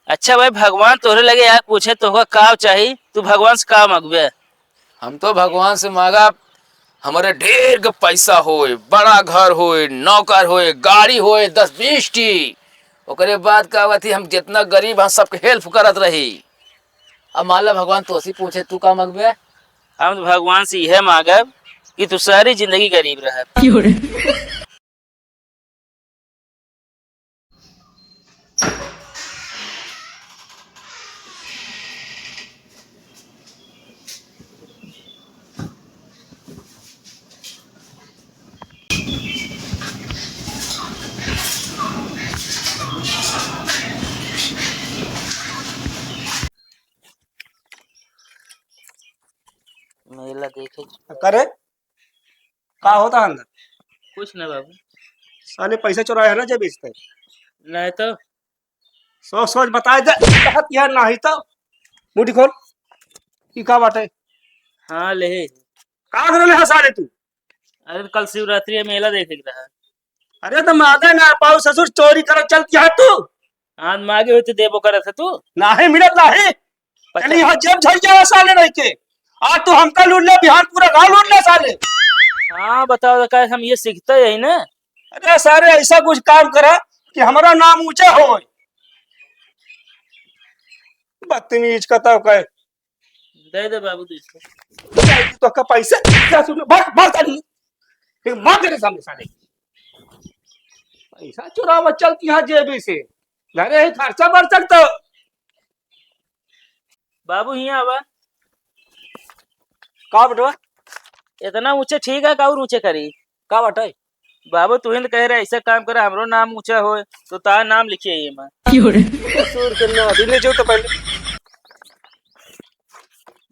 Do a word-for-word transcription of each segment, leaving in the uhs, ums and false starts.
अच्छा भाई, भगवान तोहरे लगे आके पूछे, तोहका का चाही, तू भगवान से का मांगबे? हम तो भगवान से मांगब, हमरे ढेर के पैसा होए, बड़ा घर होए, नौकर होए, गाड़ी होए, दस बीस ठी। ओकरे बाद का बात ही, हम जितना गरीब हैं, सबके help करत रही। अब मान ला भगवान तोसे पूछे, तू का मांगबे? हम तो भगवान से यह मांगब कि तू सारी जिंदगी गरीब रह। मेला देखे। करे, का होता है अंदर? कुछ ना बाबू। साले पैसा चुराए है ना जेब से? नहीं तो। सोच सोच बताए दे, कहत यार नहीं तो। मुड़ी खोल। ई का बाटे? हाँ, ले। का कर ले है साले तू? अरे, तो कल शिवरात्रि है, मेला देखे के रहा। अरे, तो मादे ना पाऊ ससुर, चोरी करत चलती है तू। आज मागे होते देबो करत है तू। नहीं मिलत नहीं। पता चल, यहाँ जेब झड़ जावा साले रह के। आज तो हमका लूट ले, बिहान पूरा गाँव लूट ले साले। हाँ, बताओ तो, का हम ये सीखते यही ना। अरे सारे, ऐसा कुछ काम करा कि हमारा नाम ऊंचा हो। बदतमीज का तो कहे। दे दे बाबू, दे दे। तो का पैसे, जा सुन, भाग, भाग साले। फिर मार तेरे सामने साले। पैसा चुरावा चलती यहाँ जेबी से। घरे ही खर्चा बढ़ सकता। बाबू, हियाँ आवा। का बेटवा? इतना ऊंचे ठीक है, का और ऊंचे करी? का बाटे? बाबू, तू ही न कह रहे, ऐसा काम करे, हमरो नाम ऊंचा होए, तो तार नाम लिखिए ये में। ससुर के नाती, ले जो तो पहले।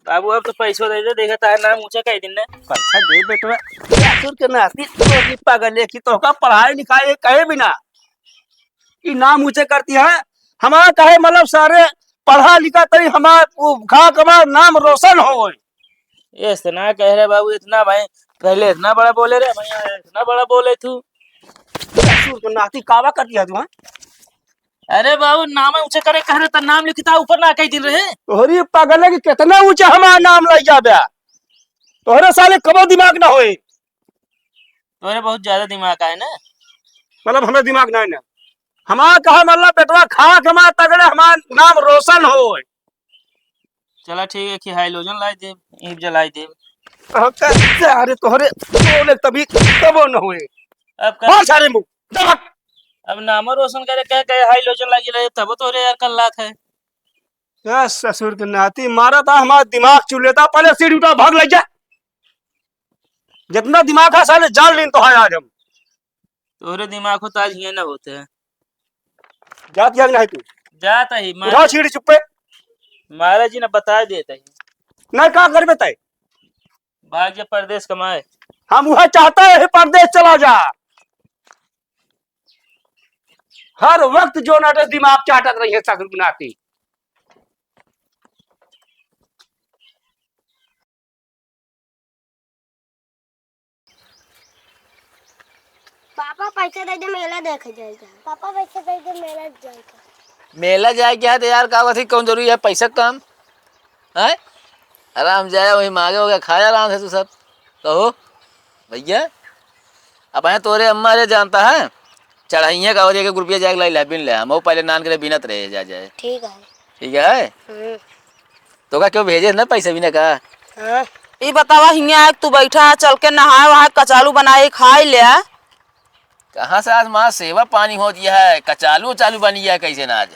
बाबू, अब तो पैसो दे दे, देखा तार नाम ऊंचा कह दिन ने। पैसा दे बेटवा, ससुर के नाती, तोरी पागल है कि तोहका पढ़ाई लिखाई कहे बिना ई नाम ऊंचे करती है। हमारा कहे मतलब सारे पढ़ा लिखा तरी हमार उ खा के हमार नाम रोशन होए। ये इतना कह रहे बाबू, इतना भाई, पहले इतना बड़ा बोले रहे, भैया इतना बड़ा बोले तू। ससुर के नाती कावा कर दिया तू, हाँ? अरे बाबू, नाम ऊंचे करे कह रहे, त नाम लिखता ऊपर ना कह दिन रहे। तोहरी पागल है कि कितना ऊंचा हमारा नाम लग जाबे। तोहरे साले कबो दिमाग ना होए। तोहरे बहुत ज्यादा दिमाग आए ना। मतलब हमें दिमाग ना है ना। हमारा कहा मतलब बेटवा खा के हमारा तगड़े हमारा नाम रोशन होए। चला ठीक है कि हाइलोजन लाई देब, ईंट जलाई देब। अब का, अरे तोहरे बोले तभी तबो न होए। अब का? बहुत सारे मुंह, दबक। अब नामो रोशन करे कह, कहे हाइलोजन लागी रहे, तबो तोहरे यार कल लात है। क्या ससुर के नाती मारा था, हमारा दिमाग चुले था, पहले सीढ़ी उठा भाग लग जा। जितना दिमाग है साले जान लीन तो है आज हम। तोहरे दिमाग हो तो आज हियां ना होते हैं। जात या नहीं तू? जात ही, उठाओ सीढ़ी चुप्पे। महाराज जी ने बता देते हैं। नहीं, का करबे तय? भाग जा परदेस कमाए। हम वह चाहता है, परदेस चला जा। हर वक्त जो ना तो दिमाग चाटत रही है ससुर की नाती। पापा, पैसा दे दे, मेला देखे जाएगा। पापा, पैसा दे दे, मेला जाएगा। मेला जाए क्या है तो यार, का बात है, कौन जरूरी है पैसा का काम? हैं? आराम जाए, वहीं मांगे हो गया, खाए आराम से तू सब। कहो भैया, अब आए तोरे अम्मा रे जानता है, चढ़ाइए का और एक एक रुपया जाके लाई ला, बिन ले, हम पहले नान के लिए बिनत रहे जा जाए। ठीक है। ठीक है? हम्म। तो का क्यों भेजे ना पैसा भी ना का? हाँ। ई बतावा, हियां आए तू बैठा, चल के नहाए वहाए, कचालू बनाए खाए ले। कहाँ से आज माँ सेवा पानी हो दिया है, कचालू उचालू बन गया है कैसे ना आज?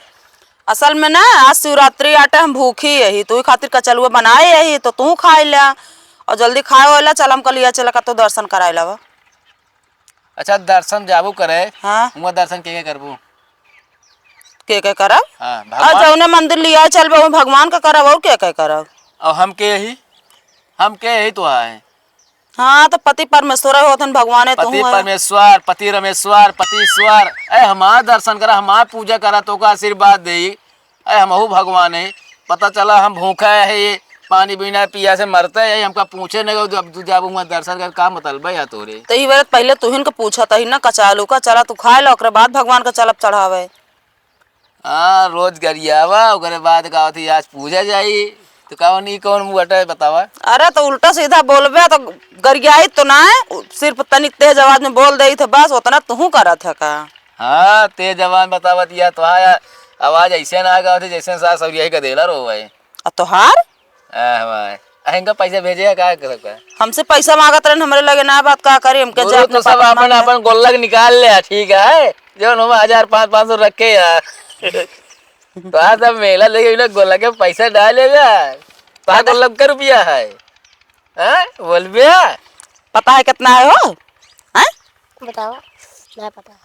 असल में ना, आज शिवरात्रि आटे, हम भूखी यही, तू ही खातिर कचलुआ बनाए यही, तो तू खाए ले। और जल्दी खाए वाला, चल हमका लिया चला का तो दर्शन कराए लावा। अच्छा, दर्शन जाबू करे, हाँ। हुआ दर्शन के के करबू? के के करब? हाँ, और भगवान। जौने मंदिर लिया चलबे, वही भगवान का करब, और के के करब? और हम के यही, हम के यही तो आए। हाँ, तो पति परमेश्वर होतन, भगवान है, पति तू है। परमेश्वर, पति रमेश्वर, पति ईश्वर। ए, हमार दर्शन करा, हमार पूजा करा, तो का आशीर्वाद दे। ए, हमहू भगवान है। पता चला हम भूखा है, ये पानी बिना पिया से मरते है, हमका पूछे नहीं, अब तू जाबू हुआ दर्शन कर, का मतलब है यार तोरे? तो ई बार पहले तुहिन के पूछा तही ना, कचालू का चला तू खाए ला, ओकरे बाद भगवान का चलब चढ़ावे। हाँ, रोज गरियावा, ओकरे बाद का होती, आज पूजा जाई, तो का होनी, कौन मुँह हटे, बतावा? अरे, तो उल्टा सीधा बोलबे, तो गरियाई तो ना है, सिर्फ तनिक तेज आवाज में बोल देई थे, बस उतना तुहू करत है का? हाँ, तेज आवाज बतावत या, तो हाँ यार, आवाज ऐसे ना आगा होती, जैसे सास और यही का देला रो भाई। आ तोहार? आह, वाह। अहेंगा पैसा भेजे है, का कर सकता है? हमसे पैसा मांगत रहन, हमरे लगे ना बात का करी, हमके गुरु, जा अपने तो सब पापा अपन, मांगे। अपन गोल्लक निकाल ले, ठीक है? जो नुमा हजार पाँच, पाँच सौ रखे यार। तो आज सब मेला लेके इन्हें गोल्लक के पैसा डालेगा। तो आज अरे। गोल्लक का रुपया है? हैं? बोल बे। पता है कितना है हो? हैं? बताओ, नहीं पता।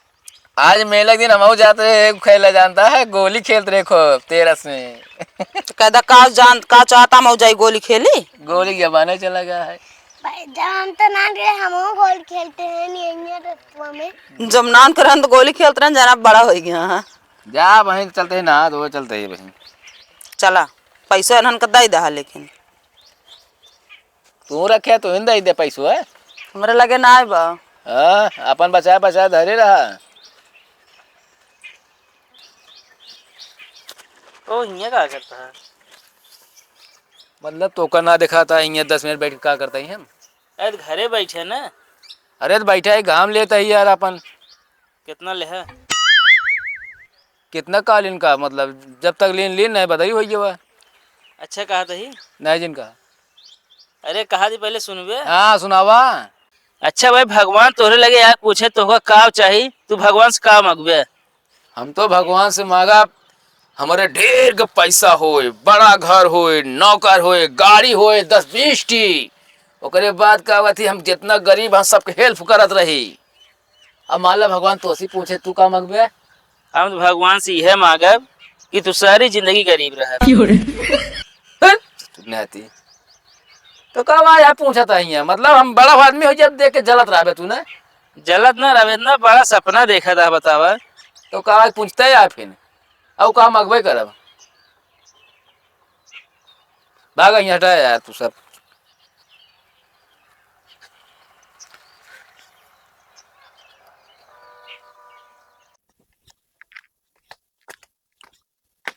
आज मेला के दिन हमहू जात रहे, एगो खेला जानता है, गोली खेलत रहे खूब तेरस में। तो कहदा का जान, का चाहता हम जाई गोली खेली? गोली के जमाने चला गया है। भाई, जब हम तो नान रहे, हमहू गोली खेलते हैं, नहीं, नहीं, रस्तवा में। जब नान करन तो गोली खेलत रहन, जाना बड़ा हो गया, हाँ। जा बहिन, चलते ही ना, तो वो चलते ही बहिन। चला, पैसा इन्हन का दे दहा, लेकिन तू रखे, तू ही दे दे पैसो, है? हमरे लगे ना आए बा। हाँ, अपन बचाए, बचाए धरे रहा। ओ, हियाँ का करता है? मतलब, तो का ना दिखाता है, हियाँ दस मिनट बैठ के का करता ही हम? अरे, तो घरे बैठे ना। अरे, तो बैठा है, घाम लेता ही यार अपन। कितना लेहा? कितना कालीन का, मतलब, जब तक लीन, लीन नहीं, बदई होई गवा। अच्छा, कहा तही? नहीं जिन कहा। अरे, कहा दी, पहले सुनबे। हाँ, सुनावा। अच्छा भाई, भगवान तोहरे लगे आके पूछे, तोहका का चाही, तू भगवान से का मांगबे? हम तो भगवान से मांगा, हमरे ढेर के पैसा होए, बड़ा घर होए, नौकर होए, गाड़ी होए, दस बीस ठी। ओकरे बाद का बात ही, हम जितना गरीब हैं, सबके help करत रही। अब मान ला भगवान तोसी पूछे, तू का मांगबे? हम तो भगवान से यह मांगब कि तू सारी जिंदगी गरीब रह। क्यों रे? हट! चुप नहीं आती। तो का बा यार पूछत है यहाँ? मतलब हम बड़ा आदमी हो जब देख के जलत रहबे तू ना? जलत ना रहबे, इतना बड़ा सपना देखा था, बतावा। तो का आज पूछता है यार फिर? अब का मांगबे करब? भाग यहाँ हटा यार तू सब।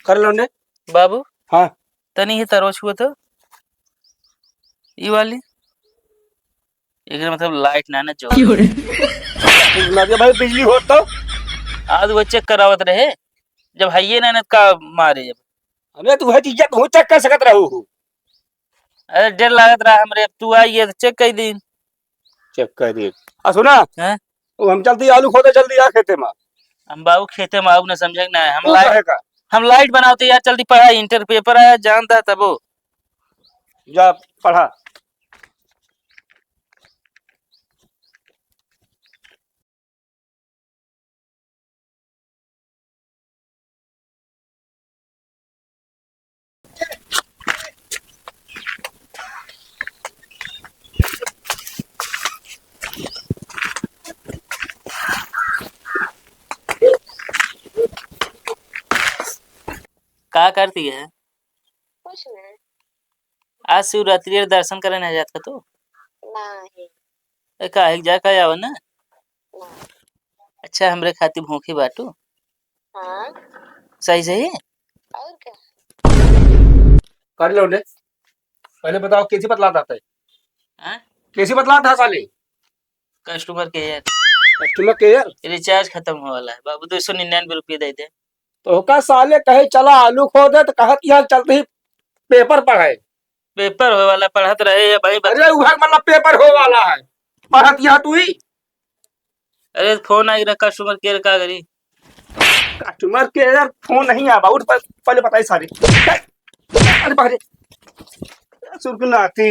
कर लौंडे। बाबू। हाँ। तनी ही तरवा छुआ तो। ई वाली। एकरे मतलब लाइट ना, ना जो। क्यों रे? ना दे भाई, बिजली हो तो। आज वो check करावत रहे, जब हइये ना, ना का मारे जब। अरे तू है चीजा तू check कर सकत रहू हो। अरे डर लागत रहा हमरे, अब तू आई है तो check कर दी। Check कर दी। आ सुना। हैं? वो हम चलती आलू खोदे, जल्दी आ खेते में। हम बाबू खेते में आऊ ना, समझे कि ना, हम वो लाइट, कहे का? हम लाइट बनावते यार, जल्दी पढ़ा, inter paper आया, जानता तबो। जा पढ़ा। का करती है? कुछ ना। आज शिवरात्रि रे दर्शन करे ना जात का तू? नाही। ए, काहे के जा, का आवा ना? ना। अच्छा, हमरे खातिर भूखी बाटू? हाँ। सही, सही? और क्या? कर लो ने। पहले बताओ, कैसी बतलात है? हाँ? कैसी बतलात है साले? Customer care। Customer care? Recharge खतम हो वाला है बाबू, दो सौ निन्यानवे रुपये दे दे। तो का साले कहे चला आलू खोदे, तो कहत यहाँ चलते ही paper पढ़े। Paper होए वाला पढ़त रहे या भाई, बता। अरे उहे मतलब paper होए वाला है, पढ़त यहाँ तू ही। अरे phone आई रहा customer care का करी? Customer care phone नहीं आवा, उठ पहले बताई सारी। अरे बाहरे। सुरगनाथी।